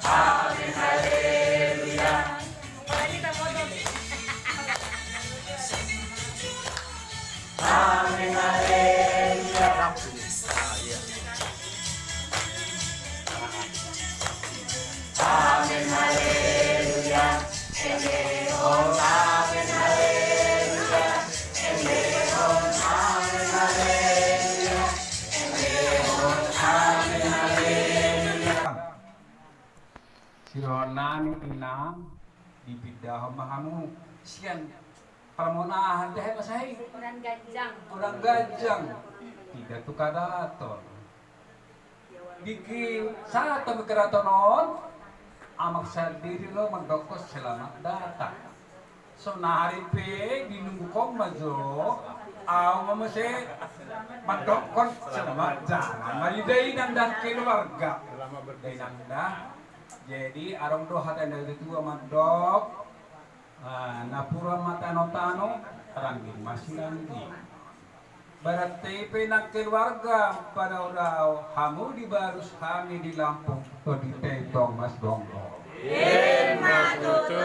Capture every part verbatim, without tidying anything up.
Amin, haleluya. Amin, haleluya. Amin, haleluya. Amin, haleluya. Amin, haleluya. Amin, haleluya. Sirohon nami, Inang, dipindahon ma hamu sian parmonahan, beha ma sai? Godang ganjang. Godang ganjang. Pinda tu Kadaton. Diki sahat tu Kadaton on, amang sandiri do mandokkon selamat datang. Sonari pe dilungguhon ma jo, ahu ma muse mandokkon selamat jalan ma di dainang dan keluarga. Dainang da. Jadi adong do hata ni natuatua mandok, ah, napuran ma tanotano, rangging ma sirangging. Berarti pe nang keluarga padaodao, hamu di Barus, hami di Lampung, Tondi Tentong, Mas Gonggo. Ima tutu.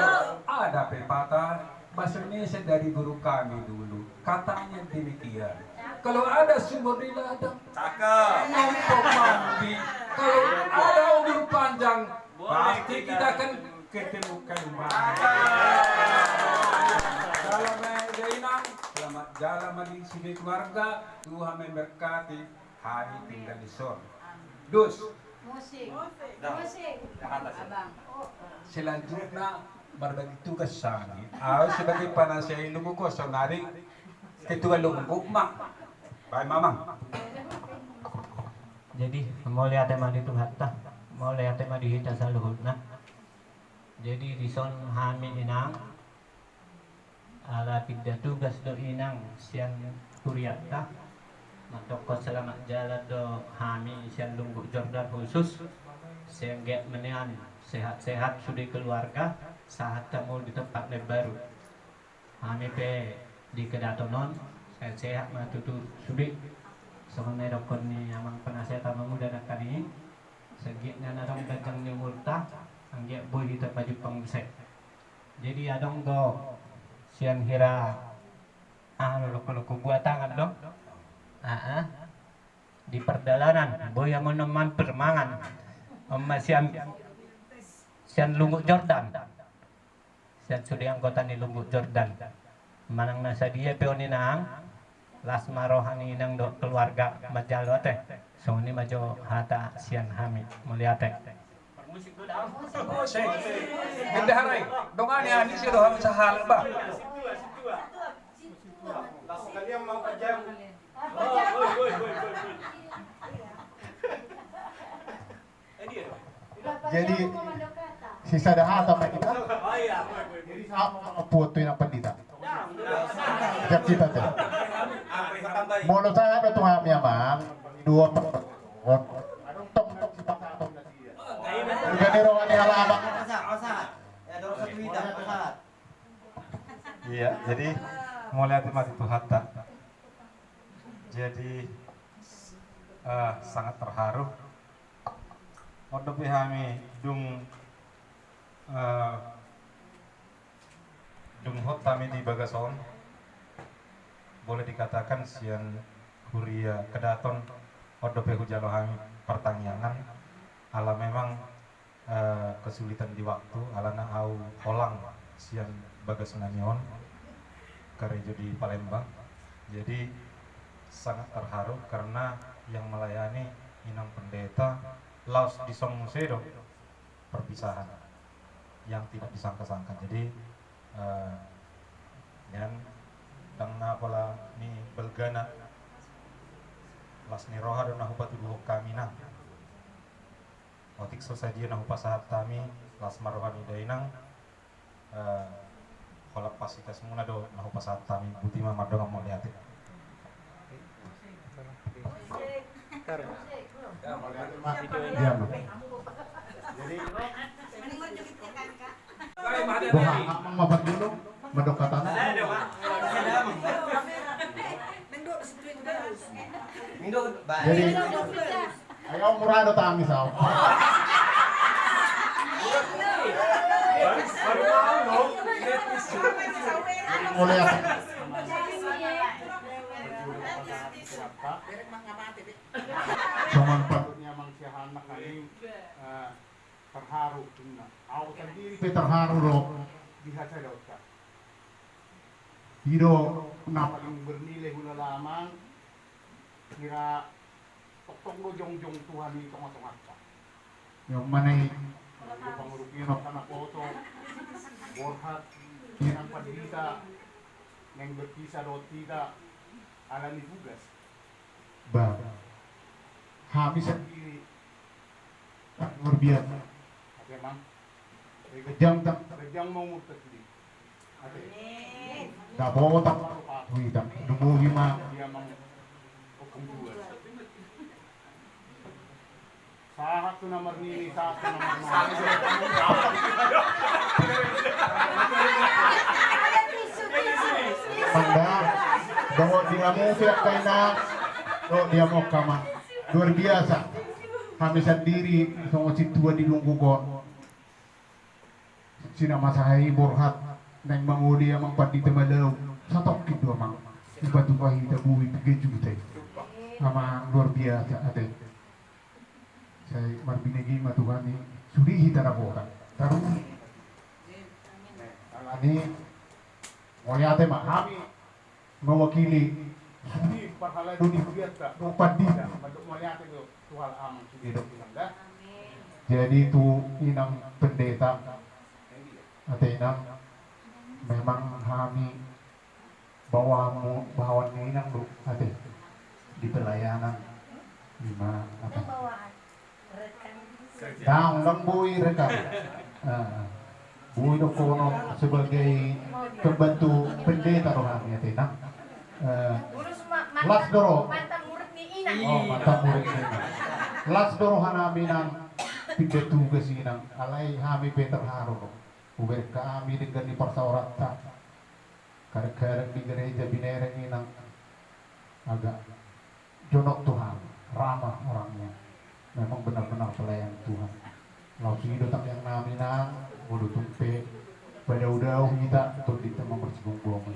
Ada pepatah bahasa Indonesia dari guru kami dulu, katanya demikian. Kalau ada sumur di ladang, cakep, numpang mandi. Kalau ada umur panjang, pasti kita akan ketemu kembali. Selamat jalan ma di sini keluarga, Tuhan memberkati hari tinggal di son. Dus. Musik. Musik. Abang. Selanjutnya berbagi tugas sani. Ahu sebagai panasihat ilmu ko sonari ketua lungkuk ma. Baik, Mamang. Jadi, mauliate ma di Tuhanta, mauliate ma di hita saluhutna. Jadi, dison hami, Inang, ala pinda tugas do, Inang, sian hurianta, mandokkon selamat jalan do hami sian Lungkuk Jordan khusus, sai anggiat ma nian sehat-sehat sude keluarga, sahat hamu di tempat na baru. Hami pe di Kadaton on, sehat-sehat ma tutu sude. Songon na nidokkon ni amang penasihat, amang uda nangkin i, sai anggiat na adong ganjang ni umurta, anggiat boi hita pajumpang muse. Jadi adong do sian hira, aha do, loko-loko buat tangan do. Aa. Di pardalanan, boi hamu na mampir mangan. On ma sian, sian Lungkuk Jordan. Sian sude anggota ni Lungkuk Jordan. Manang na sadia pe on, Inang, las ma roha ni Inang dohot keluarga manjalo ate. Songon i ma jo hata sian hami. Mauliate. Bendahara i, dongani ani si roha sahalak ba. Jadi, sisada hata ma hita. Jadi, sahat ma puat tu Inang Pandita. Jak hita te. Molo sahat do tu hami, Amang, dua per-, tong, tong, tong, jadi roha ni halak, Amang. Iya, jadi mauliate ma di Tuhanta. Jadi, eh, sangat terharu. On dope hami dung, eh, dung hot hami di bagas on, boleh dikatakan sian huria Kadaton, on dope hujalo hami partangiangan, ala memang eh, kesulitan di waktu, alana au holang sian bagas nami on, karejo di Palembang. Jadi, sangat terharu karena yang melayani Inang Pendeta laos dison muse do perpisahan yang tidak disangka-sangka. Jadi, eh, nian, ndang na pola ni balgana, las ni roha do na hupatuduhon hami, Nang. Otik so sadia na hupasahat hami, las ma roha ni dainang, eh, holan pasitasmuna do na hupasahat hami, boti ma mardongan mauliate. Jadi, boha, amang ma pardulu, mandok hata. Jadi, ayo mura do tangis au. Mauliate. Songon patutna amang siahaan nangkaning, eh, terharu ninna. Au sandiri pe terharu do di hasadaonta. I do na paling bernilai hulala amang, hira tongtong do jongjong Tuhan i tongatonganta. Ia manang i, panguruk i, nang hita na poto, borhat, ia nang pandita, naeng berpisah dohot hita, alani tugas. Ba, hami sandiri luar biasa. Oke, Mang. Ganjang, ganjang ma umurta sude. Ate. Amin. Dapotan hita. Lumobi ma. Sahat tu na marnini, sahat tu na marnono. Manda, dohot di hamu pe angka inang, dohot di hamu angka amang. Luar biasa. Hami sandiri songon sintua di lungkuk on. Sinamasa hami borhat, naeng mangoli amang pandita Malau, satongkin do amang. Dipatupa hita boi piga juta i. Amang luar biasa, ate. Sai marbinege ma Tuhan i, sude hita dapotan. Tarus. Alani, mauliate ma hami. Mewakili sude parhalado ni hurianta dohot pandita, mandok mauliate do tu halak amang sude dohot inang da. Amin. Jadi tu inang pendeta, ate inang, memang hami bawahan, bawahan ni inang do, ate, di pelayanan. Ima, ate. Ndang, ndang boi rekan. Ah, boi dohonon sebagai pembantu pendeta do hami, ate inang. Eh, las do ro. Oh, mantan murid ni inang. Las do roha nami inang, pinda tugas inang. Alai hami pe terharu do. Hubereng hami denggan ni parsaoranta. Kadang-kadang di gereja binereng inang agak jonok Tuhan, ramah orangnya. Memang benar-benar pelayan Tuhan. Laos i do tangiang nami inang, molo tung pe padao-dao hita, tondinta ma marsigomgoman.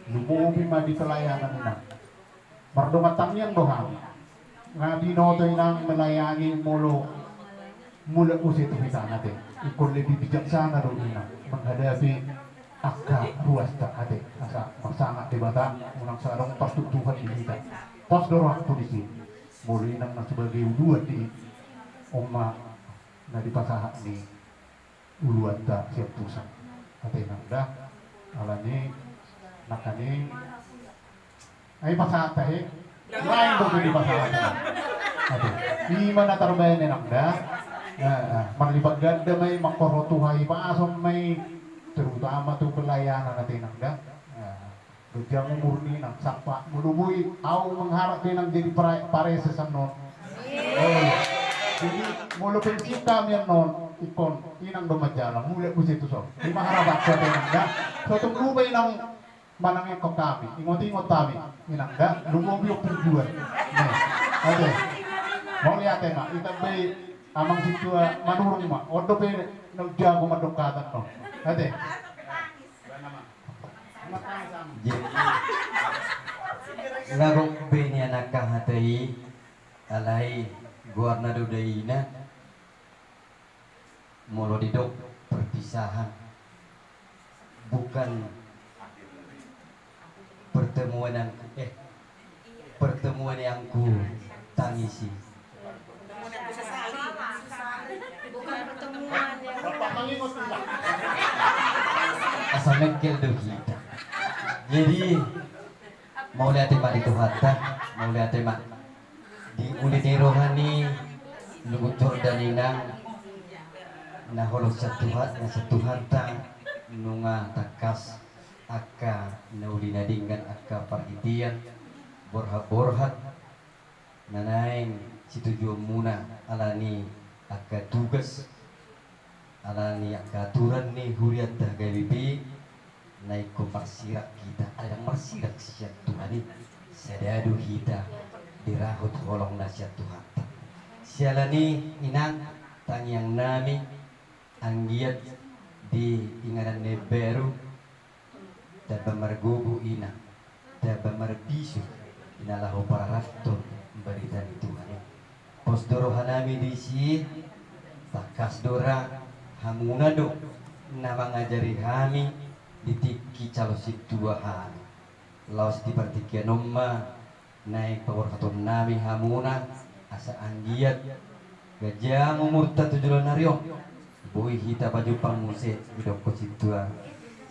Lumobi ma di pelayanan inang. Mardongan tangiang do hami. Nga binoto inang melayani molo mulak muse tu hita, ate. Ingkon lebih bijaksana do inang menghadapi angka ruasta, ate. Asa marsangap Debata, unang sai adong partuktuhan di hita. Pos do rohangku disi. Molo inang na sebagai uluan di, on ma na dipasahat ni uluanta sian pusat. Ate inang da. Alani nangkaning, ai pasahat tahe. Lain do tu dipasahat. Ate. Ima na tarbaen inang da. Nah, nah. Marlipat ganda ma i, mangkorhon tu hahipason ma i. Terutama tu pelayanan, ate inang da. Nah. Ganjang umur ni inang, sahat molo boi au mangharap inang jadi pra-, parese annon. Oh, jadi molo pensiun hami annon, ingkon inang do manjalo, mulak muse tuson. Ima harapanku, ate inang da. So tung lupa inang manangihon hami, ingot-ingot hami inang da, lumobi ompung juan. Nah, ate. Mauliate ma, itambai amang sintua Manurung ma, on dope na jago mandok hata annon. Ate. Jadi, nga gok be nian angka hata i, alai goarna do daina, molo didok perpisahan, bukan pertemuan yang, eh, pertemuan yang ku tangisi. Bukan pertemuan yang... Asa mengkel do hita. Jadi, mauliate ma di Tuhanta, mauliate ma. Di uli ni roha ni Luhut Jordan inang, na holong sian Tuhan, na sian Tuhanta, nunga tangkas angka na uli na denggan, angka parhitean, borhat-borhat, na naeng situjuonmuna alani angka tugas, alani angka aturan ni hurianta H K B P, na ingkon marsirak hita, ai ndang marsirak sian Tuhan i, sada do hita dirahut holong na sian Tuhanta. Siala ni i inang, tangiang nami, anggiat di inganan na imbaru, Tamba margogo ina, tamba marpisu, ina laho pararathon barita ni Tuhan i. Pos do rohanami disi, tangkas do ra, hamuna do na mangajari hami di tingki calon sintua hami. Laos di partingkian on ma naeng paborhatonnami hamuna, asa anggiat ganjang umurta tu joloan ni ari on. Boi hita pajumpang muse didokkon sintua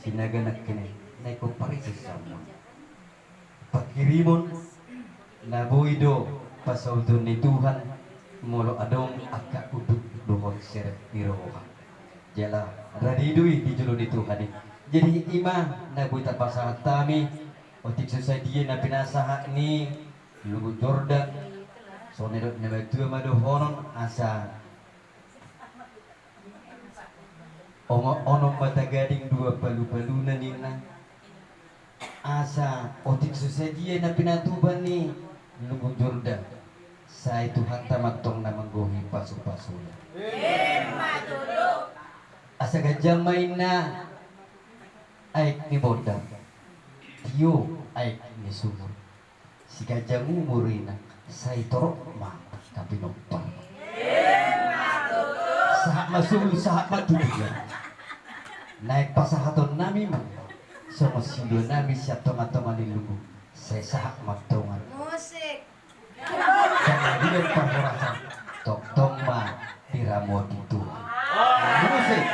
Sinaga nangkin i, naeng huparisi hamu pangkirimon na boi do pasauton ni Tuhan, molo adong angka unduk dohot serep ni roha. Jala radi do i di jolo ni Tuhan i. Jadi i ma na boi tapasahat hami, otik so sadia na pinasahat ni Luhut Jordan, songon na nidok ni natuatua ma dohonon, asa omo-, onom ma tagading dua palu-paluna ninna. Asa otik so sadia na pinatupa ni Luhut Jordan, sai Tuhanta ma antong na manggohi pasu-pasuna. Asa ganjang ma inna aek ni bonda, tio aek ni sumur. Siganjang umur inna, sai torop ma na pinompar. Sahat ma solu, sahat ma tutu. Naeng pasahatonnami ma songon siluanami sian tonga-tonga ni luhut, sai sahat ma tongan. Musik. Jala di parhorasan, tongtong ma diramoti Tuhan. Musik.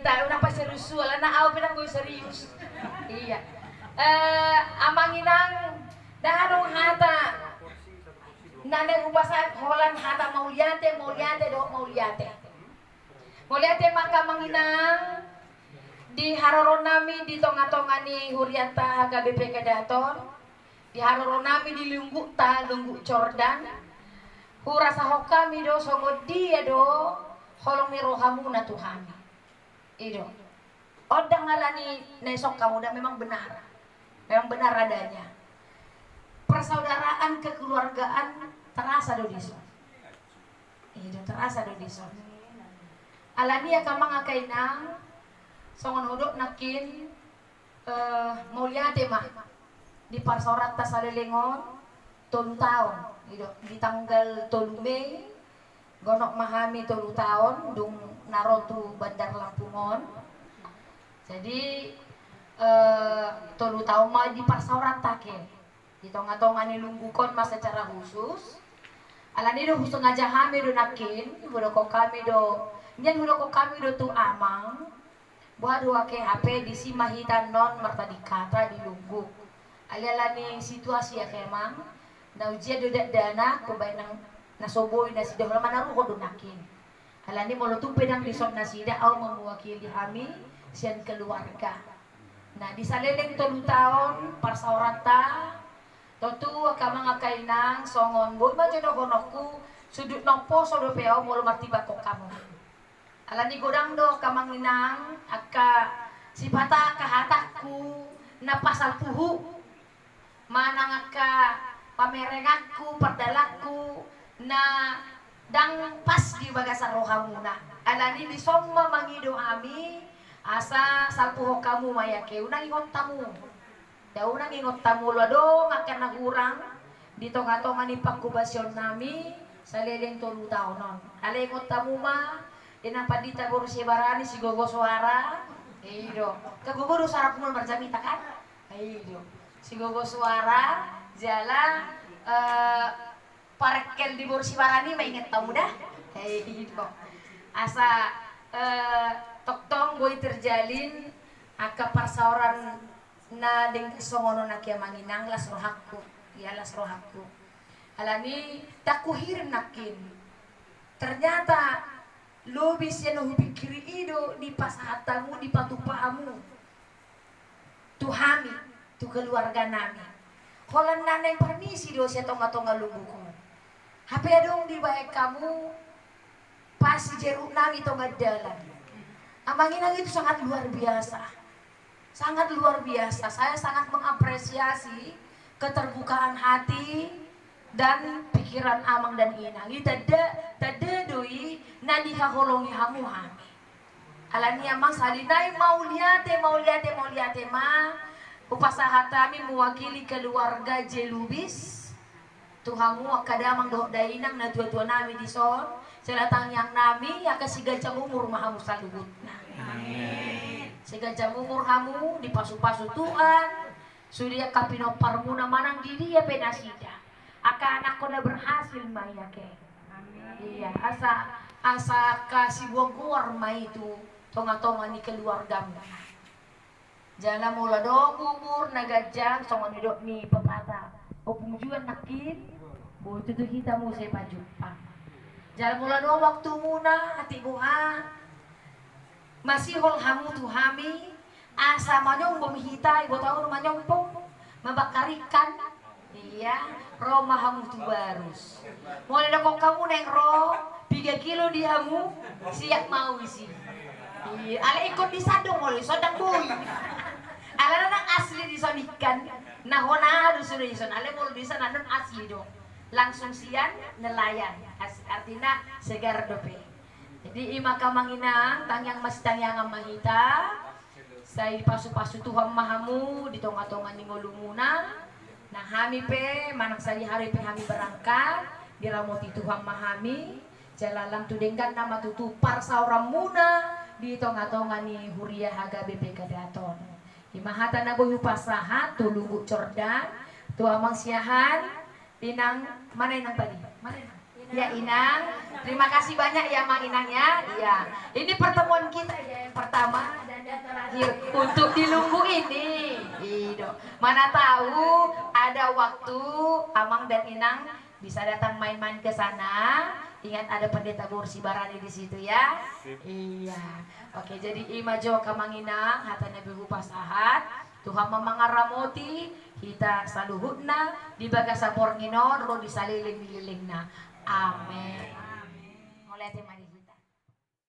Tidak, unang paserius, alana au pe ndang boi serius. Iya. Eh, amang inang, ndang adong hata Nane hupasahat holan hata mauliate, mauliate dohot mauliate. Mauliate ma angka amang inang di haroro nami di tonga-tonga ni hurianta H K B P Kadaton. Di haroro nami di lunggukta, Lungguk Jordan. Hurasahon hami do songon dia do holong ni rohamuna tu hami. I do. Ndang alani na isok hamu, ndang, memang benar. Memang benar adanya. Persaudaraan, kekeluargaan terasa do dison. I do, terasa do dison. Alani i angka amang, angka inang, songon hudok nangkin, eh, mauliate ma di parsaoranta saleleng on, tolu taon. I do, di tanggal tolu Mei, gonok ma hami tolu taon dung na ro tu Bandar Lampung on. Jadi, eh, tolu taon ma di parsaoranta, ake. Di tonga-tonga ni lungguk on ma secara khusus. Alani do husengaja hami do nangkin, hudokhon hami do, nian hudokhon hami do tu amang. Boha do ake, hape disi ma hita annon martadingkata di lungguk. Alai alani situasi, ake amang, na ujian do dakdanak, umbahen nang na so boi nasida, holan manaruhon do nangkin. Alani molo tung pe ndang dison nasida, ahu ma mewakili hami sian keluarga. Nah, di saleleng tolu taon parsaoranta, tontu angka amang, angka inang, songon boi ma jo dohononku, sundut na umposo dope ahu molo martimbangkon hamu. Alani godang do angka amang inang, angka sipata angka hatangku na pasal puhu, manang angka pamerenganku, pardalananku na ndang pas di bagasan rohamuna. Alani dison ma mangido hami, asa salpuhon hamu ma i, ake, unang ingot hamu. Unang ingot hamu molo adong angka na hurang di tonga-tonga ni panghobasion nami saleleng tolu taon on. Alai ingot hamu ma, inang pandita boru Sibarani, sigogo suara. I do. Kan gogo do suara hamu molo marjamita, kan? I do. Sigogo suara, jala, eh, parengkel di boru Sibarani ma ingot hamu da. I do. Asa, eh, tongtong boi terjalin angka parsaoran na denggan songon on, ake amang inang, las rohangku. Ia, las rohangku. Alani i ndang huhirim nangkin. Ternyata lobi sian na hupingkiri i do dipasahat hamu, dipatupa hamu tu hami, tu keluarga nami. Holan na naeng parmisi do sian tonga-tonga lungguk on. Hape adong dibahen hamu pasijeruk nami tonga dalan. Amang inang, itu sangat luar biasa. Sangat luar biasa. Saya sangat mengapresiasi keterbukaan hati dan pikiran amang dan inang. I tanda, tanda do i na dihaholongi hamu hami. Alani i amang, sahali nai mauliate, mauliate, mauliate ma hupasahat hami mewakili keluarga Jelubis tu hamu angka damang dohot dainang, natua-tua nami dison, jala tangiang nami angka siganjang umur ma hamu saluhutna. Amin. Siganjang umur hamu, dipasu-pasu Tuhan, sude angka pinomparmuna manang di dia pe nasida. Angka anakkon na berhasil ma i, ake. Amin. Ia, asa, asa angka sibuang goar ma i tu tonga-tonga ni keluargamu. Jala molo adong umur na ganjang, songon nidok ni pepatah, ompung juan nangkin, boi tutu hita muse pajumpang. Jala molo adong waktumuna, atik boha, masihol hamu tu hami, asa manyombong hita, iboto ahu do manyombong, mambakar ikan. Ia, ro ma hamu tu Barus. Molo didokkon hamu naeng ro, piga kilo di hamu, siap ma ahu isi. Ia, alai ingkon dison do, molo dison ndang boi. Alana ndang asli dison ikan, na hona do sude dison, alai molo dison annon asli do. Langsung sian nelayan, as-, artina segar dope. Jadi i ma angka amang inang, tangiang masitangiangan ma hita. Sai dipasu-pasu Tuhan ma hamu di tonga-tonga ni ngolumuna. Nang hami pe, manang sadihari pe hami berangkat, diramoti Tuhan ma hami. Jala lam tu dengganna ma tutu parsaoranmuna di tonga-tonga ni huria H K B P Kadaton. I ma hata na boi hupasahat tu Lungguk Jordan, tu amang Siahaan, Inang, mana Inang tadi? Mana Inang? Ya, Inang. Terima kasih banyak ya, Mang Inang ya. Iya. Ini pertemuan kita ya, yang pertama dan yang terakhir untuk di Lungguk ini. Ido. Mana tahu ada waktu Amang dan Inang bisa datang main-main ke sana. Ingat ada pendeta Borsi Barani di situ ya. Iya. Oke, jadi i ma jo Amang Inang hata na boi hupasahat. Tuhan ma mangaramoti hita saluhutna di bagasan borngin on ro di saleleng ni lelengna. Amen. Mauliate ma.